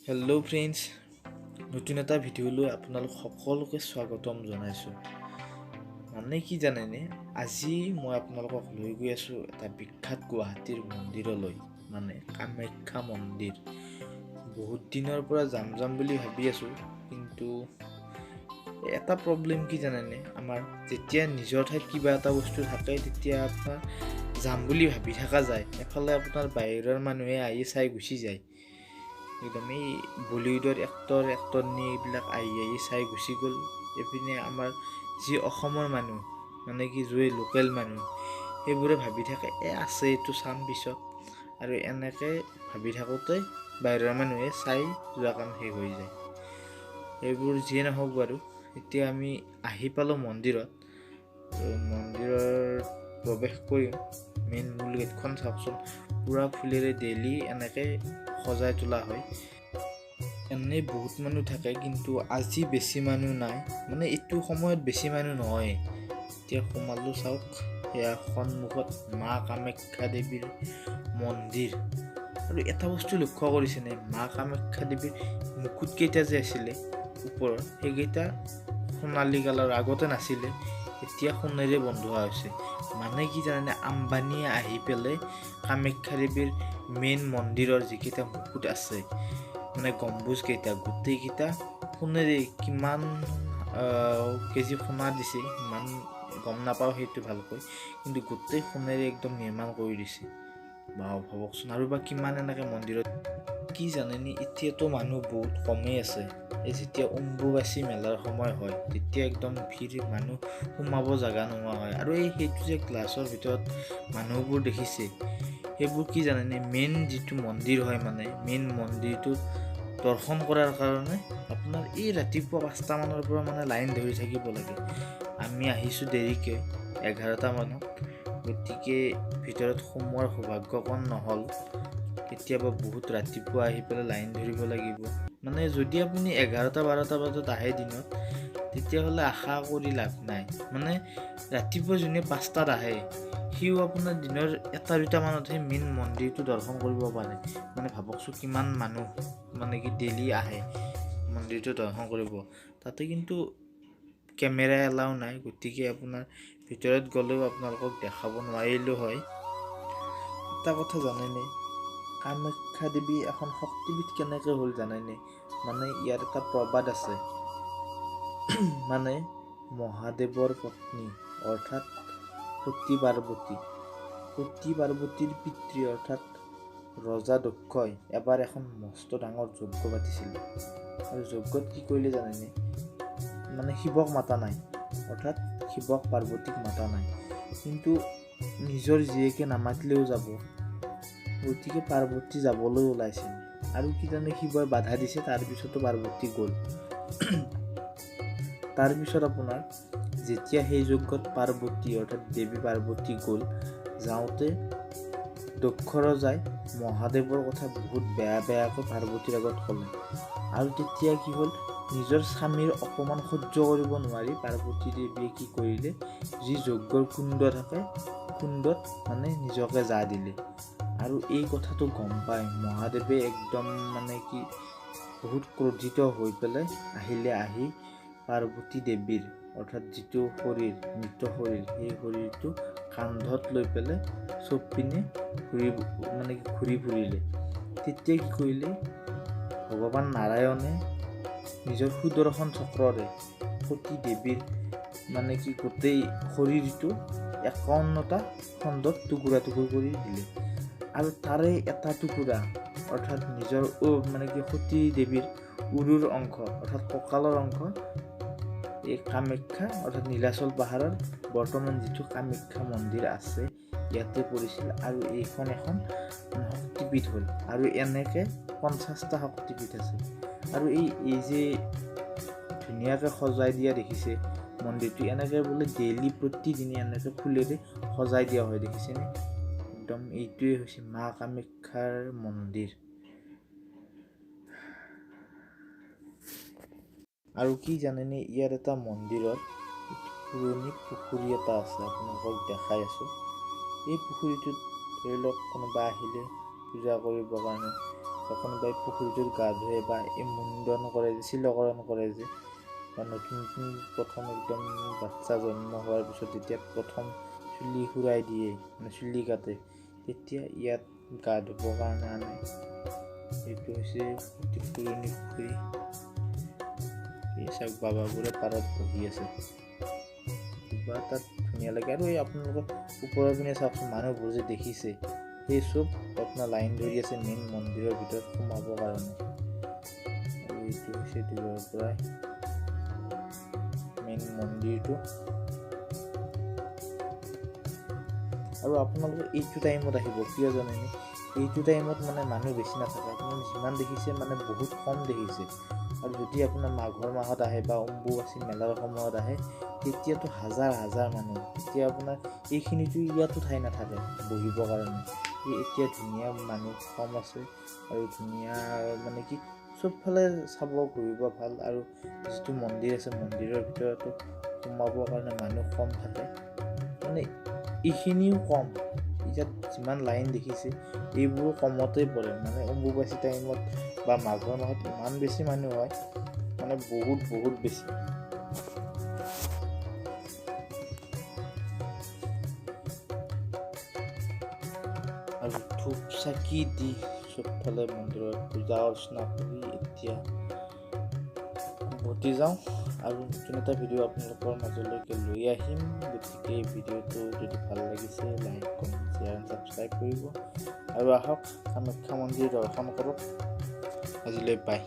Hello' friends, নতুন এটা ভিডিঅ'লৈ আপোনালোক সকলোকে স্বাগতম জনাইছোঁ। মানে কি জানেনে, আজি মই আপোনালোকক লৈ গৈ আছোঁ এটা বিখ্যাত গুৱাহাটীৰ মন্দিৰলৈ, মানে কামাখ্যা মন্দিৰ। বহুত দিনৰ পৰা যাম যাম বুলি ভাবি আছোঁ, কিন্তু এটা প্ৰব্লেম কি জানেনে, আমাৰ যেতিয়া নিজৰ ঠাইত কিবা এটা বস্তু থাকে তেতিয়া আপোনাৰ যাম বুলি ভাবি থকা যায়, এফালে আপোনাৰ বাহিৰৰ মানুহে আহি চাই গুচি যায়। একদম এই বলিউডৰ এক্টৰ এক্টৰনী এইবিলাক আহি আহি চাই গুচি গ'ল। এইপিনে আমাৰ যি অসমৰ মানুহ, মানে কি যি লোকেল মানুহ, সেইবোৰে ভাবি থাকে এ আছে এইটো চাম পিছত, আৰু এনেকৈ ভাবি থাকোঁতে বাহিৰৰ মানুহে চাই যোৱা কাম শেষ হৈ যায়। এইবোৰ যিয়ে নহওক বাৰু, এতিয়া আমি আহি পালোঁ মন্দিৰত। মন্দিৰত প্ৰৱেশ কৰিম। মেইন মূল গেটখন চাওকচোন, পূৰা ফুলেৰে ডেইলি এনেকৈ সজাই তোলা হয়। এনেই বহুত মানুহ থাকে, কিন্তু আজি বেছি মানুহ নাই, মানে এইটো সময়ত বেছি মানুহ নহয়। এতিয়া সোমালোঁ, চাওক সেয়া সন্মুখত মা কামাখ্যা দেৱীৰ মন্দিৰ। আৰু এটা বস্তু লক্ষ্য কৰিছেনে, মা কামাখ্যা দেৱীৰ মুকুটকেইটা যে আছিলে ওপৰত, সেইকেইটা সোণালী কালাৰ আগতে নাছিলে, এতিয়া সোণেৰে বন্ধোৱা হৈছে। মানে কি জানেনে, আম্বানীয়ে আহি পেলাই কামাখ্যা দেৱীৰ মেইন মন্দিৰৰ যিকেইটা মুকুট আছে, মানে গম্বুজকেইটা, গোটেইকেইটা সোণেৰে কিমান কেজি সোণা দিছে ইমান গম নাপাওঁ সেইটো ভালকৈ, কিন্তু গোটেই সোণেৰে একদম নিৰ্মাণ কৰি দিছে। বা ভাবকচোন, আৰু বা কিমান এনেকৈ মন্দিৰত। কি জানেনে, এতিয়াতো মানুহ বহুত কমেই আছে। এই যেতিয়া অম্বুবাচী মেলাৰ সময় হয় তেতিয়া একদম ভিৰ, মানুহ সোমাব জেগা নোহোৱা হয়। আৰু এই সেইটো যে গ্লাছৰ ভিতৰত মানুহবোৰ দেখিছে, সেইবোৰ কি জানেনে, মেইন যিটো মন্দিৰ হয়, মানে মেইন মন্দিৰটোত দৰ্শন কৰাৰ কাৰণে আপোনাৰ এই ৰাতিপুৱা 5টামানৰ পৰা মানে লাইন ধৰি থাকিব লাগে। আমি আহিছোঁ দেৰিকৈ 11টামানত, গতিকে ভিতৰত সোমোৱাৰ সৌভাগ্যকণ নহ'ল। কেতিয়াবা বহুত ৰাতিপুৱা আহি পেলাই লাইন ধৰিব লাগিব। মানে যদি আপুনি 11টা 12টা বজাত আহে দিনত, তেতিয়াহ'লে আশা কৰি লাভ নাই। মানে ৰাতিপুৱা যোনে 5টাত আহে, সিও আপোনাৰ দিনৰ 1টা 2টামানতহে মেইন মন্দিৰটো দৰ্শন কৰিব পাৰে। মানে ভাবকচোন কিমান মানুহ মানে কি ডেইলি আহে মন্দিৰটো দৰ্শন কৰিব। তাতে কিন্তু কেমেৰা এলাও নাই, গতিকে আপোনাৰ ভিতৰত গ'লেও আপোনালোকক দেখাব নোৱাৰিলোঁ হয়। এটা কথা জানেনে, কামাখ্যা দেৱী এখন শক্তিপীঠ কেনেকৈ হ'ল জানেনে? মানে ইয়াৰ এটা প্ৰবাদ আছে, মানে মহাদেৱৰ পত্নী অৰ্থাৎ সতী পাৰ্বতী, সতী পাৰ্বতীৰ পিতৃ অৰ্থাৎ ৰজা দক্ষই এবাৰ এখন মস্ত ডাঙৰ যজ্ঞ পাতিছিল। আৰু যজ্ঞত কি কৰিলে জানেনে, মানে শিৱক মাতা নাই, অৰ্থাৎ শিৱক পাৰ্বতীক মাতা নাই, কিন্তু নিজৰ জীয়েকে নামাতিলেও যাব, গতিকে পাৰ্বতী যাবলৈ ওলাইছিল। আৰু কি জানে, শিৱই বাধা দিছে, তাৰপিছতো পাৰ্বতী গ'ল। তাৰপিছত আপোনাৰ যেতিয়া সেই যজ্ঞত পাৰ্বতী অৰ্থাৎ দেৱী পাৰ্বতী গ'ল, যাওঁতে দক্ষ ৰজাই মহাদেৱৰ কথা বহুত বেয়া বেয়াকৈ পাৰ্বতীৰ আগত ক'লে। আৰু তেতিয়া কি হ'ল, নিজৰ স্বামীৰ অপমান সহ্য কৰিব নোৱাৰি পাৰ্বতী দেৱীয়ে কি কৰিলে, যি যজ্ঞৰ কুণ্ড থাকে কুণ্ডত মানে নিজকে জা দিলে। আৰু এই কথাটো গম পাই মহাদেৱে একদম মানে কি বহুত ক্ৰোধিত হৈ পেলাই আহিলে, আহি পাৰ্বতী দেৱীৰ অৰ্থাৎ যিটো শৰীৰ, মৃত শৰীৰ, সেই শৰীৰটো কান্ধত লৈ পেলাই চব পিনে ঘূৰি মানে কি ঘূৰি ফুৰিলে। তেতিয়া কি কৰিলে, ভগৱান নাৰায়ণে নিজৰ সুদৰ্শন চক্ৰৰে সতী দেৱীৰ মানে কি গোটেই শৰীৰটো 51টা খণ্ডত টুকুৰা টুকুৰ কৰি দিলে। আৰু তাৰে এটা টুকুৰা অৰ্থাৎ নিজৰ মানে কি সতী দেৱীৰ উৰুৰ অংশ অৰ্থাৎ কঁকালৰ অংশ এই কামাখ্যা অৰ্থাৎ নীলাচল পাহাৰৰ বৰ্তমান যিটো কামাখ্যা মন্দিৰ আছে ইয়াতে পৰিছিল। আৰু এইখন এখন শক্তিপীঠ হ'ল। আৰু এনেকৈ 50টা শক্তিপীঠ আছে। আৰু এই যে ধুনীয়াকৈ সজাই দিয়া দেখিছে মন্দিৰটো, এনেকৈ বোলে ডেইলি প্ৰতিদিনে এনেকৈ ফুলেৰে সজাই দিয়া হয়, দেখিছেনে? একদম এইটোৱে হৈছে মা কামাখ্যাৰ মন্দিৰ। আৰু কি জানেনে, ইয়াৰ এটা মন্দিৰত পুৰণি পুখুৰী এটা আছে, আপোনালোকক দেখাই আছোঁ। এই পুখুৰীটোত ধৰি লওক কোনোবা আহিলে পূজা কৰিবৰ কাৰণে কোনোবাই পুখুৰীটোত গা ধুৱে বা এই মুণ্ডন কৰে যে, শিলকৰণ কৰে যে, বা নতুন নতুন প্ৰথম একদম বাচ্চা জন্ম হোৱাৰ পিছত যেতিয়া প্ৰথম চুলি সুৰাই দিয়ে, মানে চুলি কাটে, তেতিয়া ইয়াত গা ধুবৰ কাৰণে আনে। এইটো হৈছে অতি পুৰণি পুখুৰী। এই চাওক, বাবাবোৰে পাৰত বহি আছে, কিবা তাত ধুনীয়া লাগে। আৰু এই আপোনালোকৰ ওপৰৰ পিনে চাওকচোন, মানুহবোৰ যে দেখিছে, সেই চব আপোনাৰ লাইন ধৰি আছে মেইন মন্দিৰৰ ভিতৰত সোমাবৰ কাৰণে। আৰু এইটো হৈছে দূৰৰ পৰাই মেইন মন্দিৰটো। আৰু আপোনালোকে এইটো টাইমত আহিব, কিয় জানেনে? এইটো টাইমত মানে মানুহ বেছি নাথাকে। আপোনালোকে যিমান দেখিছে মানে বহুত কম দেখিছে। আৰু যদি আপোনাৰ মাঘৰ মাহত আহে বা অম্বুবাচী মেলাৰ সময়ত আহে, তেতিয়াতো হাজাৰ হাজাৰ মানুহ। তেতিয়া আপোনাৰ এইখিনিতো ইয়াতো ঠাই নাথাকে বহিবৰ কাৰণে। এই এতিয়া ধুনীয়া মানুহ কম আছে আৰু ধুনীয়া মানে কি চবফালে চাব ঘূৰিব ভাল। আৰু যিটো মন্দিৰ আছে, মন্দিৰৰ ভিতৰতো সোমাবৰ কাৰণে মানুহ কম থাকে, মানে এইখিনিও কম। ইয়াত যিমান লাইন দেখিছে এইবোৰো কমতেই পৰে। মানে অম্বুবাচী টাইমত বা মাঘৰ মাহত ইমান বেছি মানুহ হয়, মানে বহুত বহুত বেছি। আৰু ধূপ চাকি দি চবফালে মন্দিৰত পূজা অৰ্চনা কৰি এতিয়া উভতি যাওঁ। আৰু নতুন এটা ভিডিঅ' আপোনালোকৰ মাজলৈকে লৈ আহিম। গতিকে এই ভিডিঅ'টো যদি ভাল লাগিছে, like, comment, share and subscribe কৰিব। আৰু আহক, কামাখ্যা মন্দিৰ দৰ্শন কৰক। আজিলৈ বাই।